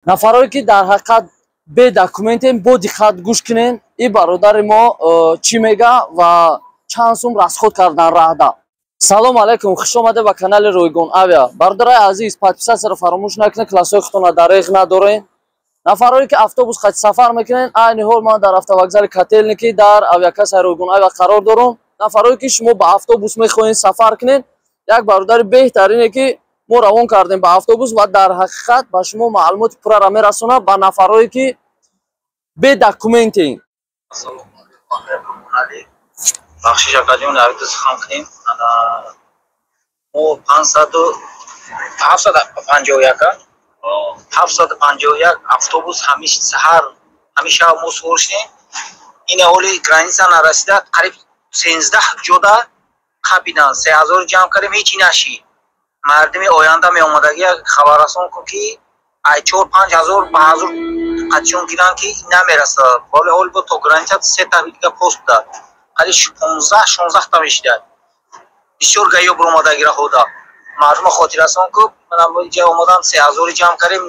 Нафарое, ки дар ҳақиқат бе документем, бо диққат гӯш кунен, и бародари мо чӣ мега ва чанд сум расход кардан раҳда. Салом алайкум, хуш омаде ба канали Ройгон Авиа. Бародарои азиз, подписаться ро фаромӯш накунед, классҳои худтонро дареғ надорен. Нафарое, ки автобус қати сафар мекунед, айни ҳол ман дар автовокзали Котельники, дар авиакассаи Ройгон Авиа қарор дорум. Нафарое, ки шумо ба автобус мехоҳед сафар кунед, як бародари беҳтарине, ки мо равон кардем ба автобус ва дар ҳақиқат ба шумо маълумоти пурраро мерасонад ба нафарое, ки бе документем. Бахшиш, акаҷон, авида сухан кунем. Мо пансаду 751-а, 751 автобус ҳамиш саҳар, ҳамин шаб мо сувор шудем. Ина ҳоли граница нарасида, қариб 13 ҷода қапидан. 3000 ҷамъ кардем, ҳечи нашид. Мардуми оянда меомадагӣ хабаррасон кун, ки ай 4-5 ҳазор ба ҳазор қатишон кидан, ки намерасад. Вале ҳоли бо то граница сета дига пост буда, қариб 15-16та мешидад. Бисёр гаё биромадаги раҳода. Мардума хотиррасон ку, ҷа омадан, 3000-и ҷамъ кардем,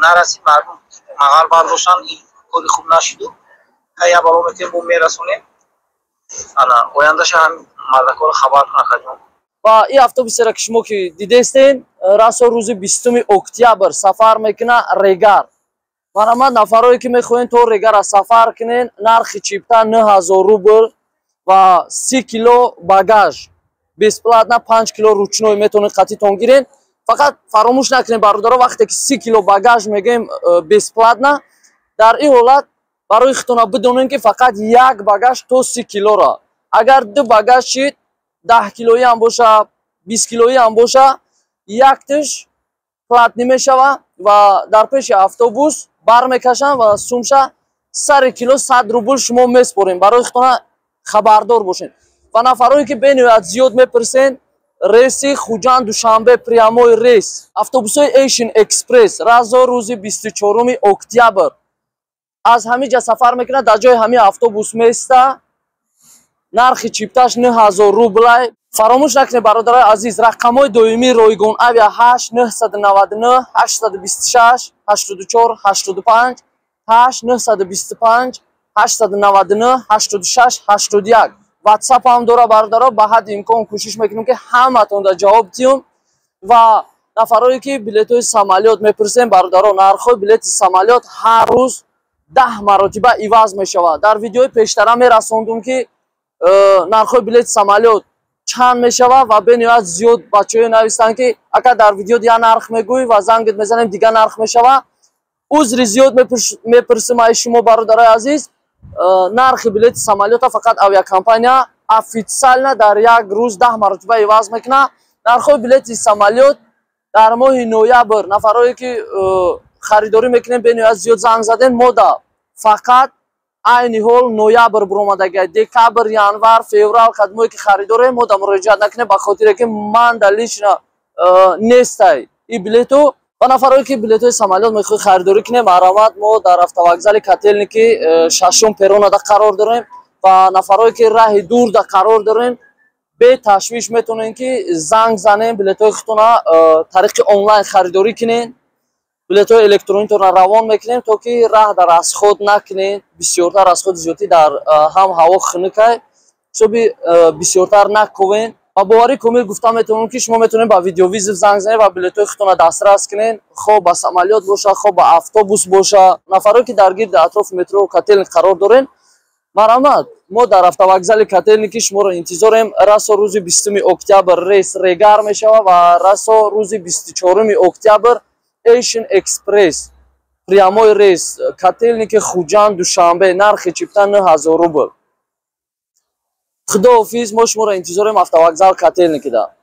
нарасид. Мардум мағал бардоштан, кори хуб нашиду. Я бало мекунем, бо мерасонем. Ана ояндаша ҳам мардакоро хабар кун, акаҷон. Ва ин автобусеро, ки шумо ки дидестен, расо рӯзи 20-уми октябр сафар мекунад Регар. Марҳамат, нафарое, ки мехоҳед то Регара сафар кунен, нархи чипта 9000 рубл ва 30 кило багаж бесплатно, 5 кило ручной метавонед қатитон гирен. Фақат фаромӯш накунед, бародаро, вақте ки 30 кило багаж мегӯем бесплатно, дар ин ҳолат барои худтона бидонем, ки фақат як багаж то 30 килора. Агар ду багаж шид, 10 килоӣ ҳам боша, 20 килоӣ ҳам боша, яктиш платный мешава ва дар пеши автобус бармекашанд ва сумша сари кило 100 рубл шумо меспорем. Барои худтона хабардор бошед. Ва нафарое, ки бениҳоят зиёд мепурсен, рейси Хуҷанд — Душанбе, прямой рейс, автобусҳои Эйшн Экспресс разо рӯзи 24-уми октябр аз ҳамин ҷа сафар мекунад, дар ҷои ҳамин автобус места. Нархи чипташ 9000 рублай. Фаромӯш накунед, бародарои азиз, рақамҳои доимии Ройгон Авиа: 8 999 826 84 85, 8 925 899 86 81. Ватсап ҳам дора, бародаро. Ба ҳадди имкон кӯшиш мекунем, ки ҳаматонда ҷавоб диҳем. Ва нафарое, ки билетҳои самолёт мепурсем, бародаро, нархҳои билети самолёт ҳар рӯз 10 маротиба иваз мешавад. Дар видеои пештара мерасондум, ки нархҳои билети самолёт чанд мешавад, ва бениҳоят зиёд бачаҳое навистанд, ки ака, дар видео я нарх мегӯӣ ва зангит мезанем, дигар нарх мешавад. Узри зиёд мепурсим ай шумо, бародарои азиз. Нархи билети самолёта фақат авиакомпания официально дар як рӯз 10 маротиба иваз мекунад. Нархҳои билети самолёт дар моҳи ноябр, нафарое, ки харидорӣ мекунем, бениҳоят зиёд занг задем, мода фақат айни ҳол ноябр буромадагия. Декабр, январ, феврал, кадмое ки харидорем, мода муроҷиат накунем, ба хотире ки манда лично нестай и билету. Ва нафарое, ки билетҳои самолёт мехоҳед харидорӣ кунем, марҳамат, мо дар автовокзали Котельники, шашум перронада қарор дорем. Ва нафарое, ки раҳи дурда қарор дорем, беташвиш метавонем, ки занг занем, билетҳои худтона тариқи онлайн харидорӣ кунем. Билетҳои электронитонро равон мекунем, то ки раҳ дар расход накунед бисёртар. Расходи зиёдӣ дар ҳам ҳаво хунукай, ҳисоби бисёртар наковен. Ба боварӣ комил гуфта метавонем, ки шумо метавонед ба видеовызов занг занед ва билетҳои худтонро дастрас кунед, хо ба самолёт боша, хо ба автобус боша. Нафарое, ки дар гирди атрофи метро Котельник қарор дорем, марҳамат, мо дар автовокзали Котельники шуморо интизорем. Расо рӯзи 20-уми октябр рейс Регар мешавад ва расо рӯзи 24-уми октябр Эйшн Экспресс, прямой рейс Котельники — Хуҷанд — Душанбе, нархи чипта 9000 рубл. Худоҳофиз, мо шуморо интизорем автовокзал Котельникида.